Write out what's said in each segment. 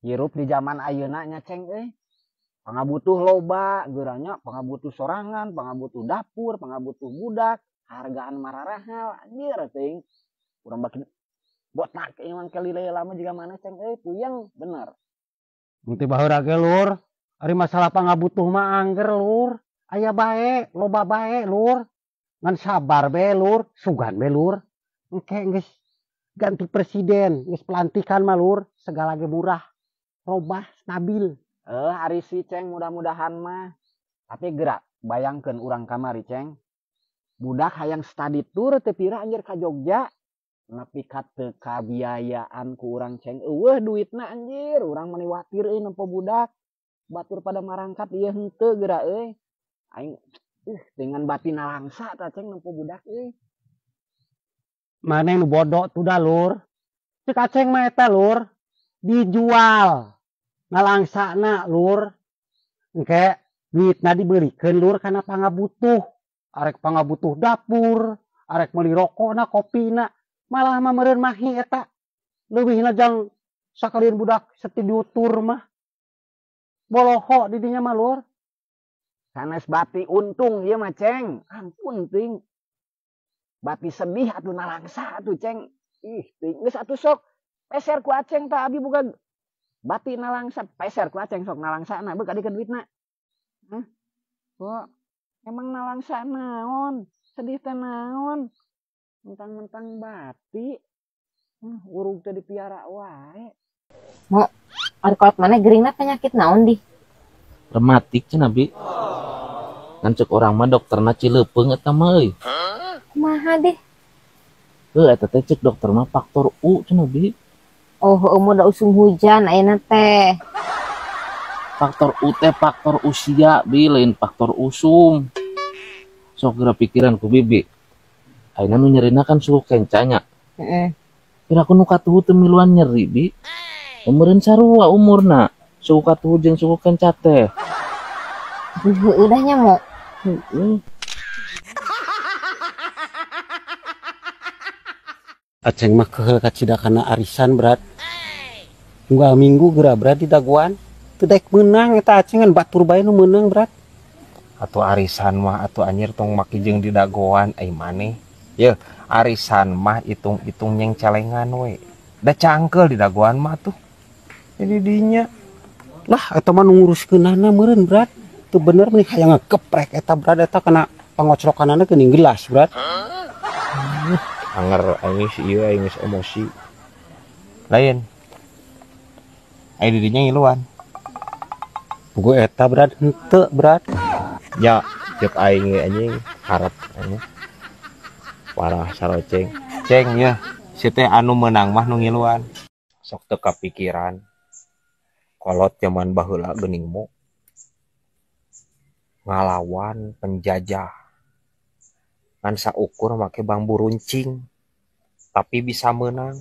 Hirup di zaman ayeuna nya Ceng euy. Pangabutuh loba geuranya, pangabutuh sorangan, pangabutuh dapur, pangabutuh budak, hargaan mararahal anjir teuing. Urang baki botak ieu mah kelile lama jiga mana Ceng euy, puyeng bener. Mun teu baheula ge lur, ari masalah pangabutuh mah angger lur, aya bae, loba bae lur. Ngan sabar bae lur, sugan bae lur. Engke geus ganti presiden, geus pelantikan mah lur, segala ge murah, robah, stabil. Ari si Ceng mudah-mudahan mah. Tapi gerak, bayangkeun urang kamari Ceng. Budak hayang study tour teu pira anjir ka Jogja. Nepi ka teu kabiayaan ku urang Ceng. Eueuh duitna anjir, urang meni watir euy nempo budak. Batur pada marangkat ieu henteu geura euy. Aing dengan batin nalangsa ta Ceng nempo budak euy. Maneh nu bodoh tuh dah lur. Cek Aceng mah eta lur, dijual. Nalangsana lur. Engke duitna dibelikeun lur kana pangabutuh. Arek pangabutuh dapur, arek meuli rokokna, kopina, malah mah meureun mahi eta. Leuwihna jang sakalian budak setidiutur mah. Boloho di dinya mah lur. Sanes bati untung ieu mah Ceng. Ampun teuing. Bati sedih atuh nalangsa atuh Ceng. Ih teuing geus atuh sok peser ku Aceng tah abi boga bati nalangsa, peser ku Aceng sok nalangsana beuk adikeun duitna. Hah? Kok emang nalangsa naon? Sedih teh naon? Mentang-mentang bati. Urug teh dipiara wae. Mo, ari kolot maneh geuringna penyakit naon di? Rematik cenah bi. Ngan cek urang mah dokterna Cileupeng eta mah euy. Kumaha deh? Heuh eta teh cek dokter mah faktor U cenah bi. Oh, heueuh mah da usum hujan ayeuna teh. Faktor U teh faktor usia bi, lain faktor usum. Sok geura pikiran ku bibi. Ayeuna nu nyerina kan suhu kencanya. Heeh. Piraku nu katuhu teu miluan nyeri bi. Umeureun sarua umurna. Suhu katuhu jeung suhu kenca teh. Heueuh dah nya mo. Heeh. Aceng mah keheul kacida kana arisan berat. Unggal minggu geura berat di dagoan. Teu daek meunang eta Aceng ngan batur bae nu meunang berat. Atuh arisan mah atuh anjir tong make jeung di dagoan ai maneh. Yeuh, arisan mah hitung-hitung nyeng celengan we. Da cangkeul di dagoan mah atuh. Jadi dinya. Lah eta mah nu nguruskeunana meureun berat. Teu bener meni hayang ngegeprek eta berat eta kana pangocrokanana geuning gelas berat. Anger aing geus ieu aing geus emosi. Lain. Aing di dinya ngiluan. Pugu eta berat henteu berat. Ya, cek aing ge anjing harap anjing. Parah saroceng. Ceng ya, si teh anu meunang mah nu ngiluan. Sok teu kapikiran. Kolot zaman baheula geuning mu. Ngalawan penjajah. Ngan saukur make bambu runcing. Tapi bisa menang.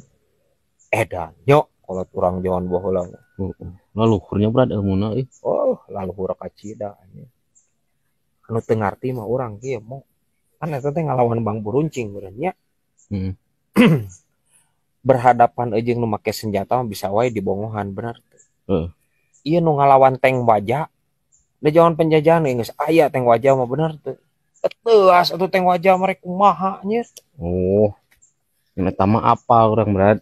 Edan nyo kolot urang zaman baheula. Heeh. Laluhurnya berat ilmuna euy. Oh, laluhur kacida anjing. Anu teu ngarti mah urang kieu mo. Kan eta teh ngalawan bambu runcing meureun nya. Heeh. Berhadapan jeung nu make senjata mah bisa wae dibongohan bener teu. Heeh. Ieu nu ngalawan tank baja. Da zaman penjajahan geus aya tank baja mah bener teu. Teuas atuh tank baja mereka kumaha anjir. Oh. Yang eta mah apal urang berat.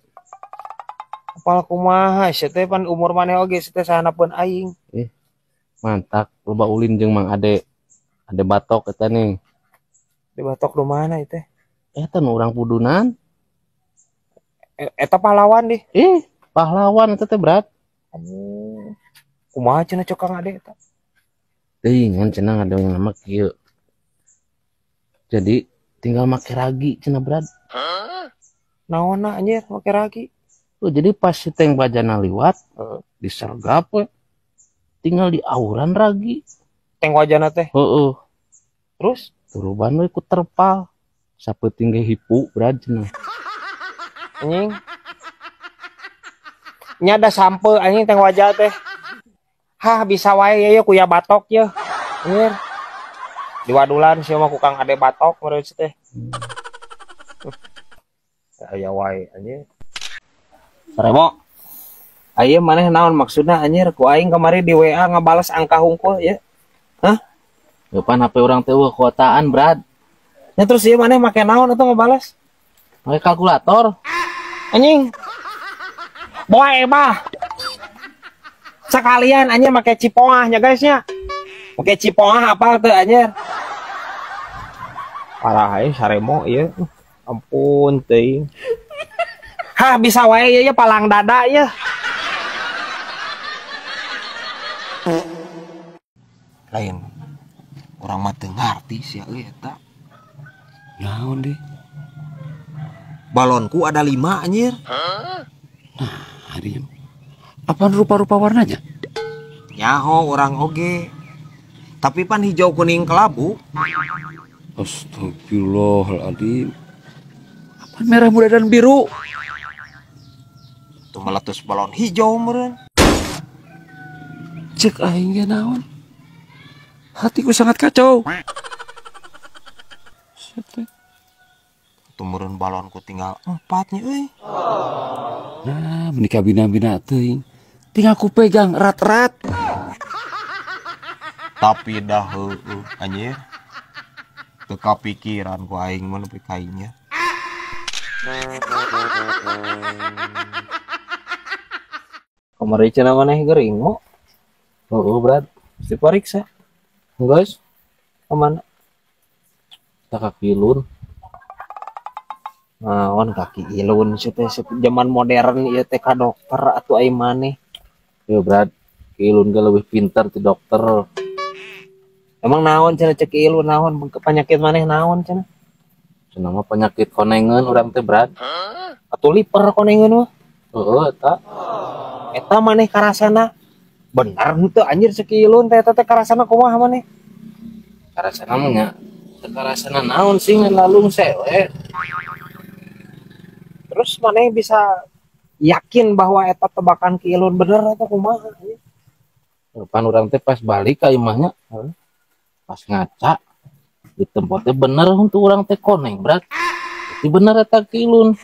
Apal kumaha sia teh pan umur maneh oge sia teh sahanapeun aing. Mantap loba ulin jeung Mang Ade. Ade batok eta nih. Ade batok di mana itu teh? Eta nu urang pudunan. Eta pahlawan deh. Pahlawan eta teh berat. Aduh. Kumaha cenah cok Kang Ade eta? Teuing ngan cenah ada yang nama kieu. Jadi tinggal make ragi cenah berat. Hah? Naonna anjir make ragi? Oh, jadi pas si tank bajana liwat, disergap we. Tinggal di auran ragi. Tank wajana teh? Heeh. Terus? Turuban we ku terpal. Sapeuting ge hipu berat cenah. Anjing. Nya da sampe anjing tank wajah teh. Hah bisa wae ye kuya batok ye. Anjir. Diwadulan sia mah ku Kang Ade batok meureun si teh. Aya wae anjir. Saremo. Aya maneh naon maksudna anjir ku aing kamari di WA ngabales angka hungkul ya. Hah? Depan HP urang teh eueuh kuotaan, Brad. Ya terus ieu maneh make naon atuh ngabales? Make kalkulator. Anjing. Boe mah. Sekalian anjir make cipoah nya guys nya. Make cipoah apal teu anjir. Parah euy saremo ieu. Ampun teuing. Hah bisa wae ieu ya palang dada ieu. Lain orang mah teu ngarti sia euy eta. Naon deh? Balonku ada 5 anjir. Nah, hari apaan rupa-rupa warnanya? Nyaho orang oge. Tapi pan hijau kuning kelabu. Astagfirullahaladzim. Apaan merah muda dan biru? Tuh meletus balon hijau meureun. Cek aing ge naon? Hatiku sangat kacau. Tuh meureun balonku tinggal 4 nya euy. Nah, menikah bina-bina teuing. Tinggal ku pegang erat-erat. Tapi dah heueuh anjir. Teu kapikiran ku aing mah nepi ka ieu. Kamari cenah maneh gering mo. Heueuh, Brad. Diperiksa. Guys, kemana? Kita kaki ilun. Naon kaki ilun sih teh zaman modern ieu teh ka dokter atuh ai maneh. Yo Brad, ki ilun ge leuwih pinter ti dokter. Emang naon cenah cek ki ilun naon penyakit maneh naon cenah? Cenah mah penyakit konengeun urang teh Brad. Atuh liper konengeun mah. Heeh eta. Eta maneh karasana bener henteu anjir cek ki ilun teh eta teh karasana kumaha maneh? Karasana mah nya teu karasana naon sih ngan lalungse we. Terus maneh bisa yakin bahwa eta tebakan ki ilun bener atau kumaha? Pan urang teh pas balik ka imahnya, pas ngaca di tempatnya bener untuk urang teh koneng, Brad. Jadi bener eta ki ilun.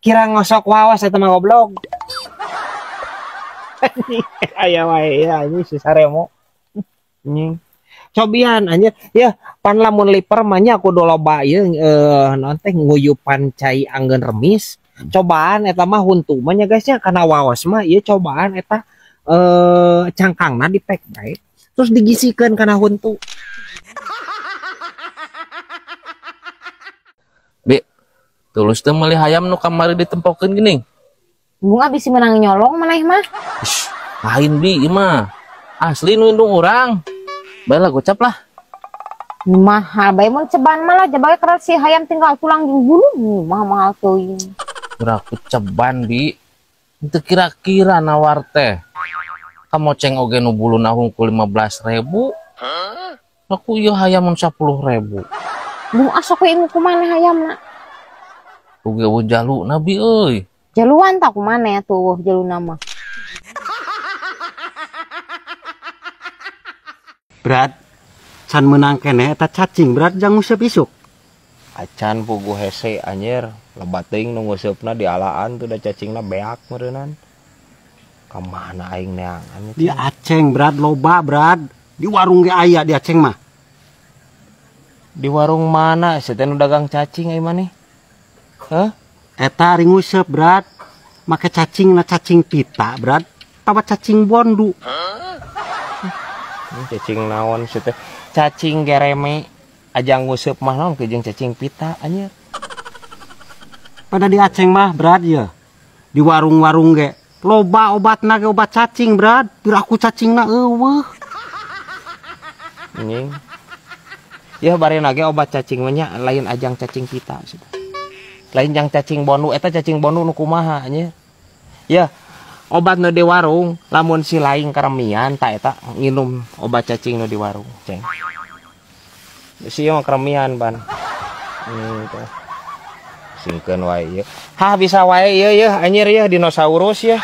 Kira ngosok wawas eta mah goblok. Aya wae ya anjing si saremo. Anjing. Cobian anjir ya pan lamun liper mah nya kudu loba ieu naon teh nguyupan cai anggeun remis. Cobaan eta mah huntu mah nya guys nya kana waos mah ieu cobaan eta cangkangna dipek bae terus digisikeun kana huntu. Bi, tulus teh meuli hayam nu kamari ditempokeun geuning. Bunga bisi menang nyolong maneh mah. Ish, lain bi ieu mah. Asli nu indung urang. Baiklah gocap lah. Mahal bae mun ceban malah jabage keras si hayam tinggal tulang jeung bulu mahal-mahal teuing. Ku ceban bi. Teu kira-kira nawar teh. Kamoceng oge nu buluna hungkul 15.000. Aku ieu hayam mun 10.000. Bung asa ku ingu kumaneh hayamna. Oge eueuh jaluna bi euy. Jaluan tak kumaneh atuh jaluna mah. Brad, can menang keneh eta cacing Brad jang nguseup isuk. Acan puguh hese anjir, lebat teuing nu nguseupna dialaan tuh da cacingna beak meureunnan. Ka mana aing neangan? Di Aceng Brad loba Brad, di warung ge aya di Aceng mah. Di warung mana sia teh nu dagang cacing ai maneh? Hah? Eta ari nguseup Brad, make cacingna cacing pita Brad, tawa cacing bondu. Cacing naon sih teh? Cacing gereme ajang nguseup mah naon ke jeung cacing pita anjir. Pada di Aceng mah Brad ya. Di warung-warung ge loba obatna ge obat cacing Brad, piraku cacingna eueuh. Anjing. Ya barena ge obat cacing mah nya lain ajang cacing pita sih. Lain jang cacing bondu eta cacing bondu nu kumaha anjir. Ya obat nu di warung lamun si laing karemian ta eta nginum obat cacing nu di warung ceng. Si ieu mah karemian ban. Teh. Singkeun wae ieu. Hah bisa wae ieu yeuh anjir yeuh dinosaurus yeuh.